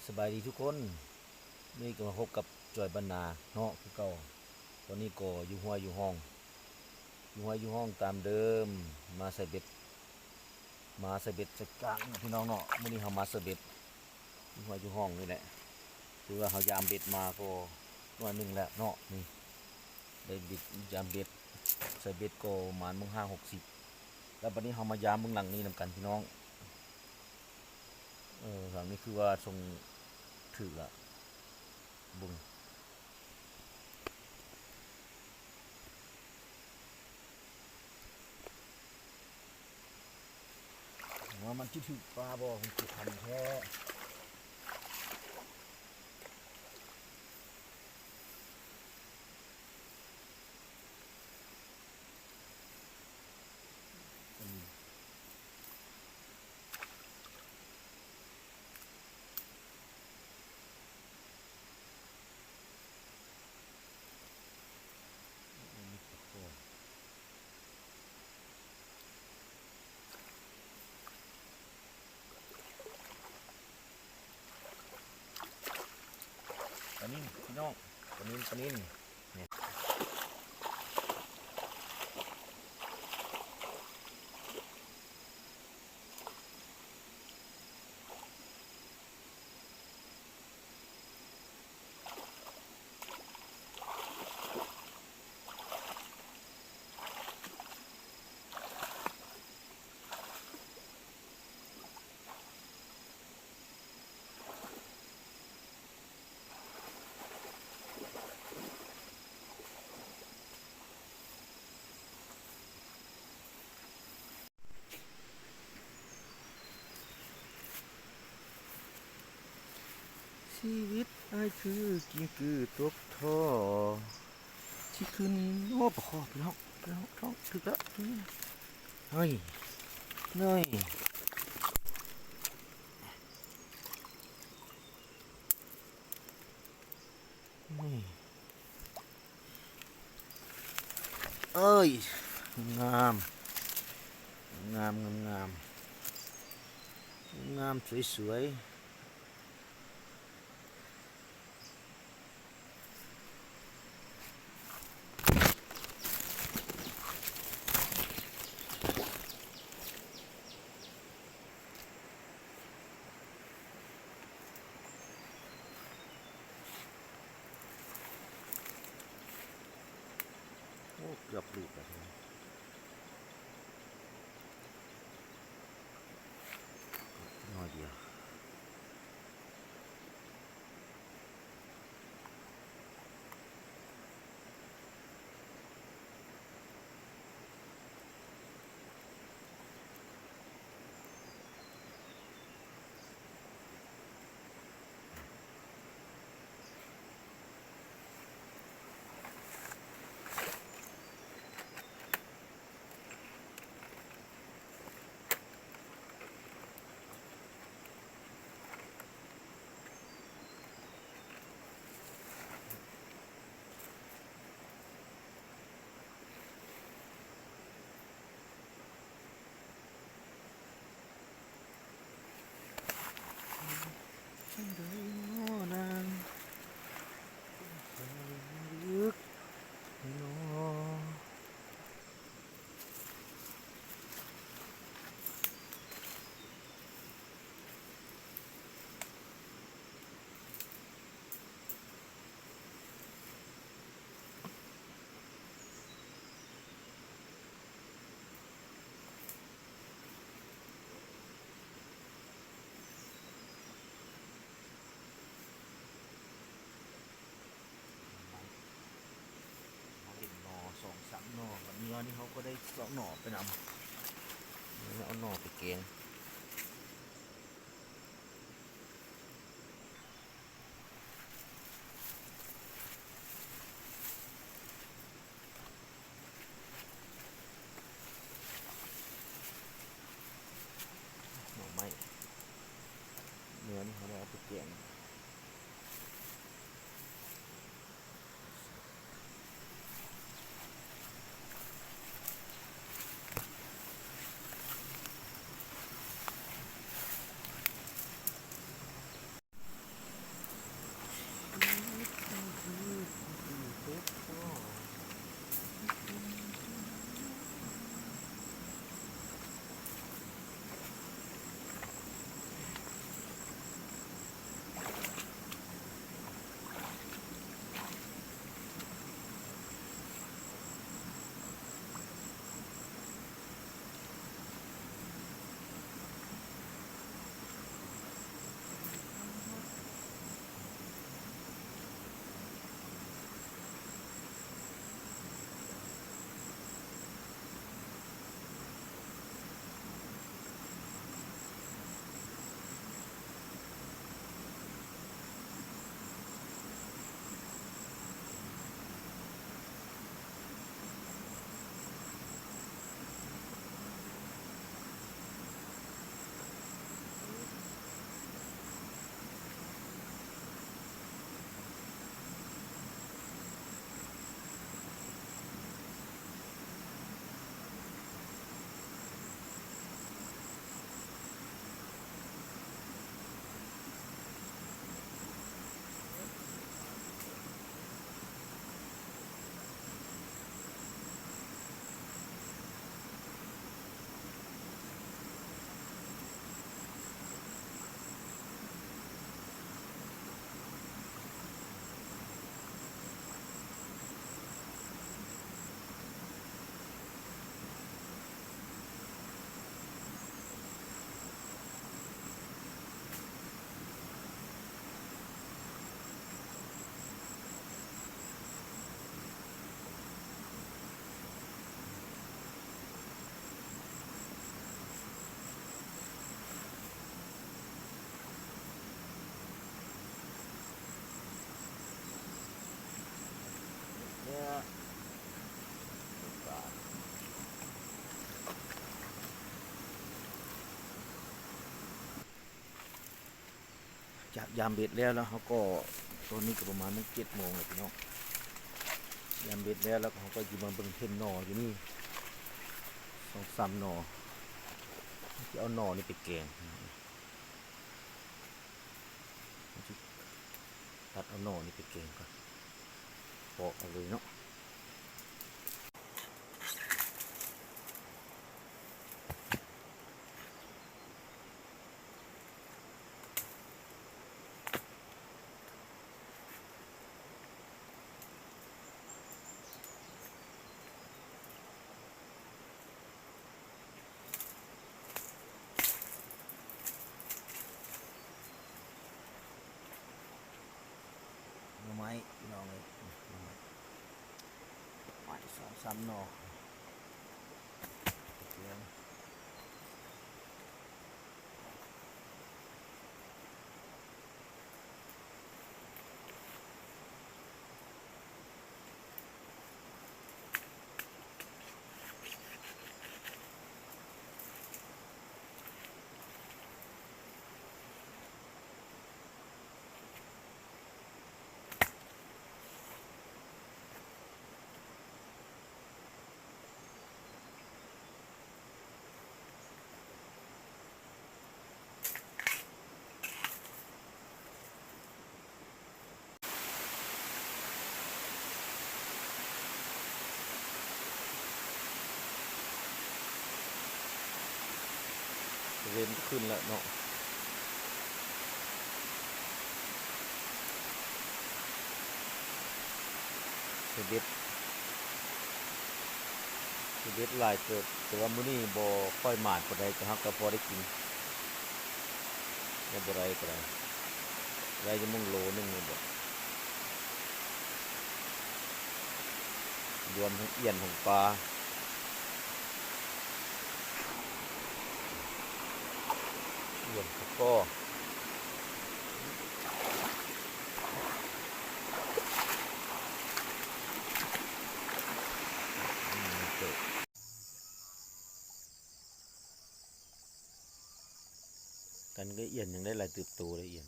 ສະບາຍດີທຸກຄົນ, ມື້ນີ້ກໍມາພົບກັບຈອຍບ້ານນາເນາະ ຄືເກົ່າ. ຕອນນີ້ກໍຢູ່ຫ້ວຍຢູ່ຮ່ອງ ຢູ່ຫ້ວຍຢູ່ຮ່ອງຕາມເດີມ, ມາໃສ່ເບັດ ມາໃສ່ເບັດໃສ່ກ້າງພີ່ນ້ອງເນາະ. ມື້ນີ້ເຮົາມາໃສ່ເບັດຢູ່ຫ້ວຍຢູ່ຮ່ອງນີ້ແຫຼະ, ຄືວ່າເຮົາຢາມເບັດມາກໍໜ້ອຍໜຶ່ງແລ້ວເນາະ. ນີ້ໄດ້ເບັດ ຢາມເບັດ ໃສ່ເບັດກໍປະມານໝົດຫ້າຫົກສິບ ແລ້ວບັດນີ້ເຮົາມາຢາມເບິ່ງຫຼັງນີ້ນຳກັນພີ່ນ້ອງ. ເອີ ຫຼັງນີ້ຄືວ່າຊົງຖືກລະ ເບິ່ງວ່າມັນຊິຖືກປາບໍ່ ມັນຄືຄັນແທ້. ປານິນພີ່ນ້ອງ ປານິນ ປານິນ. ຊີວິດອ້າຍຄືກິງກືຕົກທໍ່ ຊິຂຶ້ນ ໂອ້ ປາຄໍພີ່ນ້ອງ ພີ່ນ້ອງ ຖືກແລ້ວ. ເຮີ້ຍ ເຮີ້ຍ. ນີ້ ເອີຍ ງາມ ງາມ ງາມ ງາມ ສວຍໆ. ໂອ້ ເກືອບຫຼຸດແລ້ວ ໜ້ອຍດຽວ. ຈັ່ງໃດນໍນາງ ເລິກນໍ. ເຮົາເຫັນໜໍ່ສອງສາມໜໍ່ ເມື່ອນີ້ເຮົາກໍໄດ້ເສາະໜໍ່ໄປນຳ ເອົາໜໍ່ໄປແກງ. ໜໍ່ໄມ້ ເມື່ອນີ້ເຮົາໄດ້ເອົາໄປແກງ. ເ ຈາກຢາມເບັດແລ້ວ ແລ້ວເຮົາກໍ ຕອນນີ້ກໍປະມານແມ່ນເຈັດໂມງແລ້ວພີ່ນ້ອງ. ຢາມເບັດແລ້ວ ແລ້ວເຮົາກໍຊິມາເບິ່ງເຫັນໜໍ່ຢູ່ນີ້ ສອງສາມໜໍ່. ເຮົາຊິເອົາໜໍ່ນີ້ໄປແກງ ຕັດເອົາໜໍ່ນີ້ໄປແກງກ່ອນ ປອກເອົາເລີຍເນາະ. ໜໍ່ໄມ້ພີ່ນ້ອງເອີຍ ໜໍ່ໄມ້ ໄມ້ສອງສາມໜໍ່. ເວັນຂຶ້ນແລ້ວເນາະ. ໃສ່ເບັດ ໃສ່ເບັດຫຼາຍເຕີບ ແຕ່ວ່າມື້ນີ້ບໍ່ຄ່ອຍໝານປານໃດ ແຕ່ເຮົາກໍພໍໄດ້ກິນ ແຕ່ບໍ່ໄດ້ກໍໄດ້ ໄດ້ຢູ່ໝ່ອງໂລໜຶ່ງນີ້ບໍ ລວມທັງອ່ຽນທັງປາ. ລວມກະກໍ ກັນກໍອ່ຽນຍັງໄດ້ຫຼາຍເຕີບໂຕເດ້ ອ່ຽນ.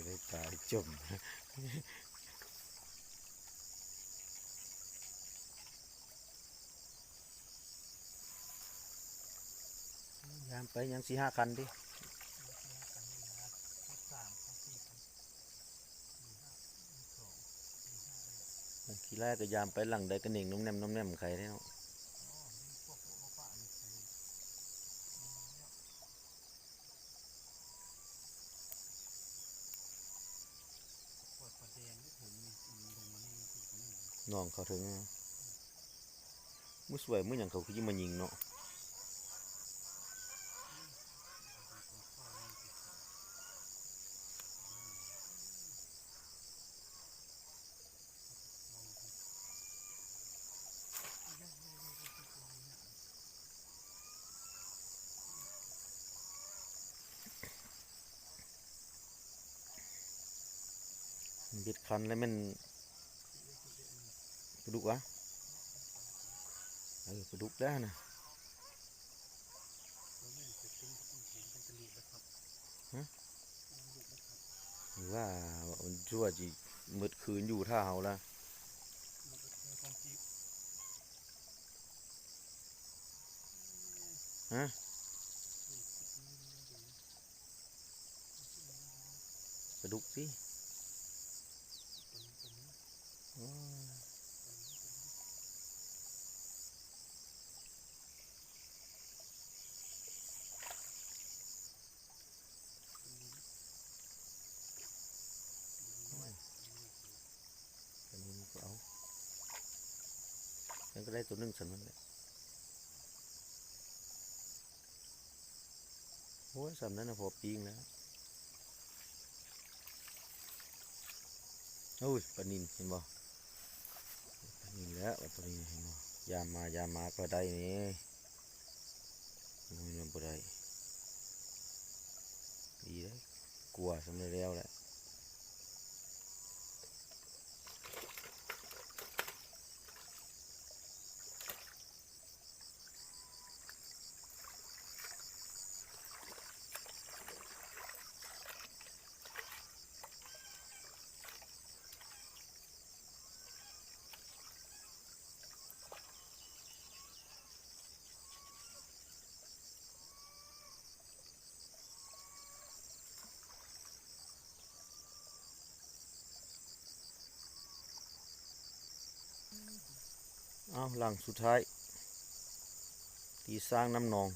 ໄດ້ປາຈົມ ຍາມໄປຍັງສີ່ຫ້າຄັນຕິ ບາງທີແລກກໍຍາມໄປຫຼັງໃດກໍເໜັງໜົມແໜມ ໜົມແໜມໄຄເດ້ເນາະ. ໜອງເຂົ້າເຖິງ ມື້ສວຍມື້ຫຍັງເຂົາຄືຊິມາຍິງເນາະ. ເບັດຄັນແລ້ວແມ່ນປາດຸກຫວາ? ເອີ ປາດຸກແລ້ວຫັ້ນນະ. ຮະ? ວ່າມັນຊົ່ວຊິໝົດຄືນຢູ່ຖ້າເຮົາລະ ຮະ? ປາດຸກຕິ ໂອ້ຍ. ປານິນກໍເອົາ ຍັງກໍໄດ້ໂຕໜຶ່ງສ່ຳນັ້ນແຫຼະ. ໂອ້ຍ ສ່ຳນັ້ນນະພໍປີ້ງແລ້ວ. ໂອ້ຍ ປານິນເຫັນບໍ່? ປານິນແລ້ວ ວ່າໂຕນີ້ເຫັນບໍ່? ຢາມມາ ຢາມມາກໍໄດ້ນີ້. ໂອ້ຍ ຍັງບໍ່ໄດ້ ດີເດ້. ກວ່າສ່ຳນີ້ແລ້ວແຫຼະ. ເອົາ ຫຼັງສຸດທ້າຍ ຕີສ້າງນ້ຳໜອງ.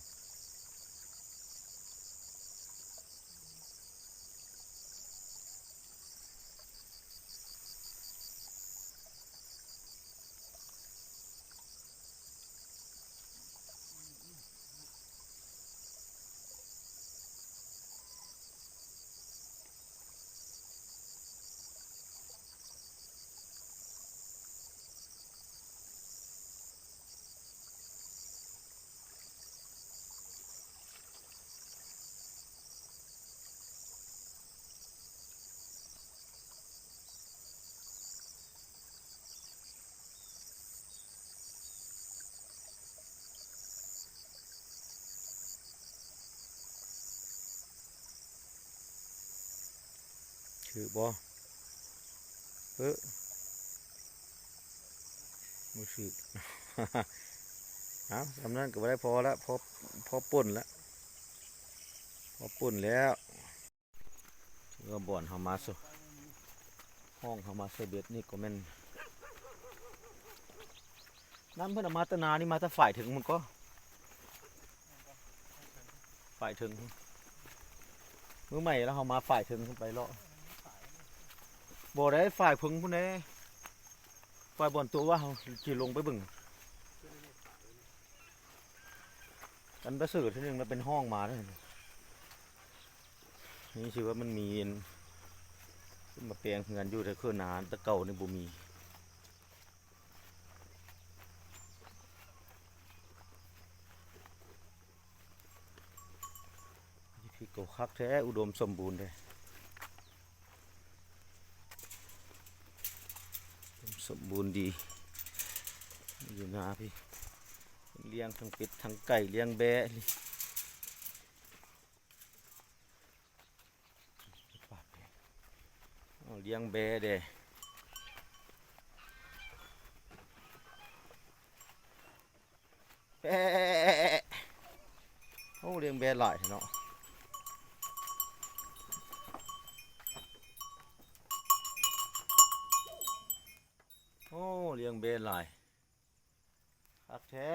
ຖືກບໍ່? ເອີ ບໍ່ຖືກ. ເອົາ ສ່ຳນັ້ນກໍບໍ່ໄດ້ພໍລະ ພໍ ພໍປົ່ນລະ ພໍປົ່ນແລ້ວ. ຖືວ່າບ່ອນເຮົາມາ ຫ້ອງເຮົາມາໃສ່ເບັດນີ້ກໍແມ່ນ ນ້ຳເພິ່ນເອົາມາແຕ່ນານີ້ ມາແຕ່ຝາຍເທິງພຸ້ນກໍ ຝາຍເທິງພຸ້ນ. ມື້ໃໝ່ລະເຮົາມາຝາຍເທິງພຸ້ນໄປເລາະ ບໍ່ໄດ້ຝາຍເພິງພຸ້ນເດ້ ຝາຍບ່ອນຕົວວ່າເຮົາຊິລົງໄປເບິ່ງ. ອັນປະເສີດເທື່ອໜຶ່ງລະເປັນຫ້ອງມາເດ້. ນີ້ຊື່ວ່າມັນມີອັນ ເພິ່ນມາແປງເຮືອນຢູ່ ແຕ່ເຂື່ອນນາແຕ່ເກົ່ານີ້ບໍ່ມີ. ພິກກໍຄັກແທ້ ອຸດົມສົມບູນເດ້ ອຸດົມສົມບູນດີ ຢູ່ນາພີ້ ລ້ຽງທັງເປັດທັງໄກ່ ລ້ຽງແບ້ ລ້ຽງແບ້ເດ້ ແບ້ ໂອ້ ລ້ຽງແບ້ຫຼາຍແທ້ເນາະ ໂອ້ ລ້ຽງແບ້ຫຼາຍ. ຄັກແທ້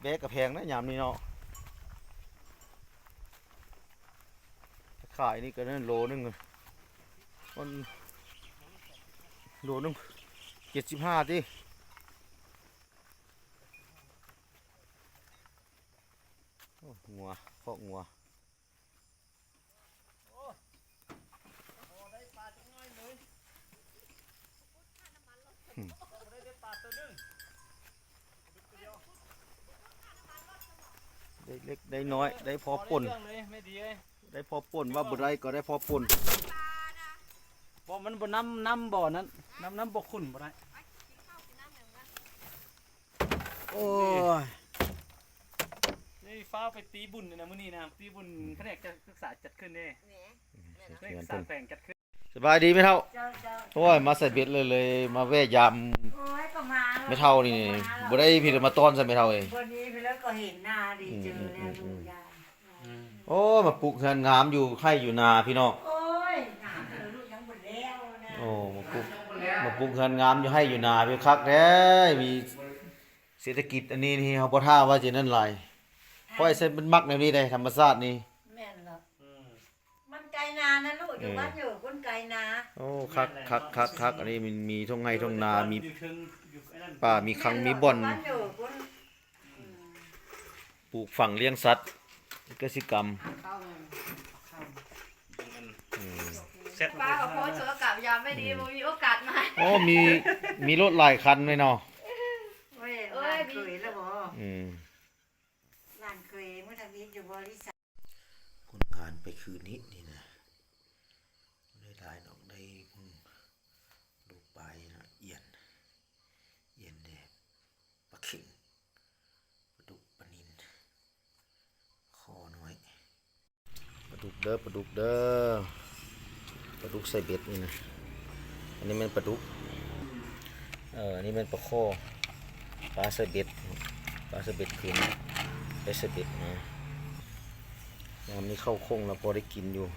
ແບ້ກະແພງນະຍາມນີ້ເນາະ ຂາຍນີ້ກະນັ້ນໂລໜຶ່ງ ມັນໂລໜຶ່ງເຈັດສິບຫ້າຕິ ໂອ້ ງົວ ຄອກງົວ. ໄດ້ເລັກໄດ້ນ້ອຍ ໄດ້ພໍປົ່ນ ໄດ້ພໍປົ່ນ ວ່າບໍ່ໄດ້ກໍໄດ້ພໍປົ່ນ ບໍ່ ມັນບໍ່ນ້ຳ ນ້ຳບໍ່ນັ້ນ ນ້ຳ ນ້ຳບໍ່ຂຸ້ນ ບໍ່ໄດ້. ໂອ້ຍ ນີ້ຟ້າວໄປຕີບຸນນີ້ນະ ມື້ນີ້ນະ ຕີບຸນພະແນກການສຶກສາຈັດຂຶ້ນເດ້ ພະແນກການສຶກສາແຂວງຈັດຂຶ້ນ. ສະບາຍດີແມ່ເຖົ້າ? ເຈົ້າ ເຈົ້າ ໂອ້ຍ ມາໃສ່ເບັດເລີຍ ເລີຍມາແວ່ຢາມ ໂອ້ຍ ກໍມາແລ້ວ ແມ່ເຖົ້ານີ້ ກໍມາແລ້ວ ບໍ່ໄດ້ພີ້ມາຕ້ອນໃສ່ແມ່ເຖົ້າເອີຍ ບໍ່ນີ້ພີ້ແລ້ວກໍເຫັນໜ້າດີ ອືມ ເຈີແລ້ວ ອືມ ອືມ ໂອ້ ມາປຸກເຮືອນງາມຢູ່ໄຮ່ຢູ່ນາພີ່ນ້ອງ ໂອ້ຍ ງາມເດີລູກ ຍັງບໍ່ແລ້ວນະ ໂອ້ ມາປຸກ ມາປຸກເຮືອນງາມຢູ່ໄຮ່ຢູ່ນາ ເປັນຄັກແທ້ ມີເສດຖະກິດອັນນີ້ນີ້ ເຮົາບໍ່ຖ້າວ່າຊິນັ້ນຫຼາຍ ຂ້ອຍຊັ້ນມັນມັກແນວນີ້ເດ້ ທຳມະຊາດນີ້ ແມ່ນແລ້ວ ອືມ ມັນໄກນານະລູກ ຢູ່ ເອີ ບ້ານຢູ່ພຸ້ນໄກນາ ໂອ້ ຄັກ ຄັກ ຄັກ ຄັກ ອັນນີ້ມັນມີທົ່ງໄຮ່ທົ່ງນາ ມີ ຢູ່ເທິງ ຢູ່ອັນນັ້ນ ປ່າ ມີຄັງ ມີບ່ອນ ບ້ານຢູ່ພຸ້ນ ປູກຝັງລ້ຽງສັດ ກະສິກຳ ເຂົ້າ ເຂົ້າ ອືມ ເຊັດ ປ້າຂອໂທດ ໂທລະກັບຍາມໄມ່ດີ ອືມ ບໍ່ມີໂອກາດມາ ໂອ້ ມີ ມີລົດຫຼາຍຄັນເລີຍເນາະ ໂອ້ຍ ເອີຍ ຫຼານເຂີຍແລ້ວບໍ່ ອືມ ຫຼານເຂີຍມື້ທຳອິດຢູ່ບໍລິສັດ ຄົນງານໄປຄືນນີ້ ນີ້ນະ ຫຼາຍດອກ ໄດ້ເພິ່ງ ດູປາຢູ່ນະ ອຽນ ອຽນແດ່ ປາເຂັງ ປາດຸກ ປານິນ ຄໍນ້ອຍ ປາດຸກເດີ ປາດຸກເດີ ປາດຸກໃສ່ເບັດນີ້ນະ ອັນນີ້ແມ່ນປາດຸກ ເອີ ອັນນີ້ແມ່ນປາຄໍ ປາໃສ່ເບັດ ປາໃສ່ເບັດຄືນ ໄປໃສ່ເບັດນະ ຍາມນີ້ເຂົ້າໂຄ້ງແລ້ວ ພໍໄດ້ກິນຢູ່.